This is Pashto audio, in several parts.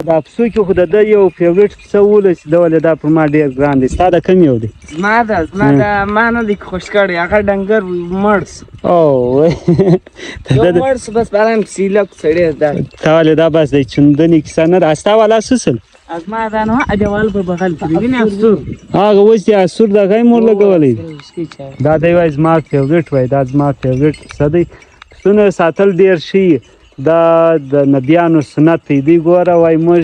دا پسو کې خو د ده یو فیوریټ پسه ولو چې ده ولې دا پر ما ډېر ګران دی. ستا د کوم یو دی؟ زما ده، زما ده، ما نه دی خوښ کړی، هغه ډنګر مړ سو. او یو مړ سو، بس باران پسې لک سړی ده. تا ولې دا بس د چندنې کیسه نه ده. ستا والا څه سول؟ زما دا نو دیوال په بغل کې دی، وینې اسور. هغه اوس دی اسور دغه یې مور لګولی دی. دا دی وایي زما فیوریټ، وایي دا زما فیوریټ پسه دی. پسونه ساتل ډېر ښه یي، دا د نبیانو سنت دی. دوی ګوره وایي موږ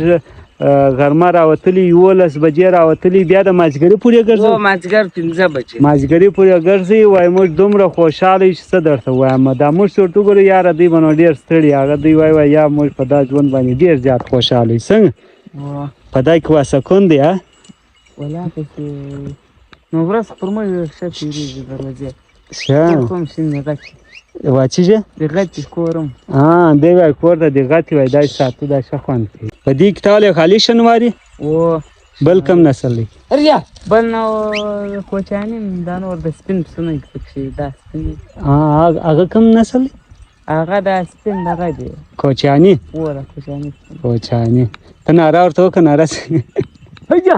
غرمه راوتلي، 11 بجې راوتلي، بیا د مازدیګري پورې ګرځو. مازدیګر 5 بجې مازدیګري پورې ګرځي. وایي موږ دومره خوشحاله یو چې څه درته وایم. دا موږ چې ورته وګورو یاره دوی به نو ډېر ستړي، هغه دوی وایي وایي یا موږ په دا ژوند باندې ډېر زیات خوشحاله یو. څنګه په دا کې واسکون دی؟ ها ولا پکې نو ورځ پر موږ ښه تېرېږي د ورځې. ښه کوم شین غټ واچیږي د غټي کورم. ها دی وایي کور ته د غټي وایي دا ساتو، دا ښه خوند کوي. په دې کې ته ولې خالي شنواري؟ و بل کوم نسل دی؟ بل نو کوچیاني، دا نور د سپین پسونه پکښې، دا سپین. هغه کوم نسل دی؟ هغه دا سپین دغه دی. کوچیاني. و دا کوچیاني. کوچیاني. ته ناره ورته وکړه، ناره څنګه؟ هجا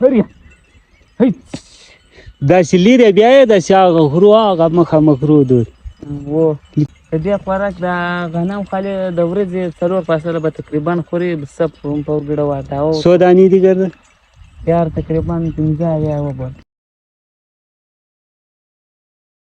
هریا هی داسې لیرې بیا یې داسې هغه غرو، هغه مخامخ غرو دور. و د دې خوراک د غنم خالي د ورځې 4 فاصله به تقریبا خوري، سب په ورګډه واده. څو دانې دي ګرده؟ یار تقریبا 75 وبول.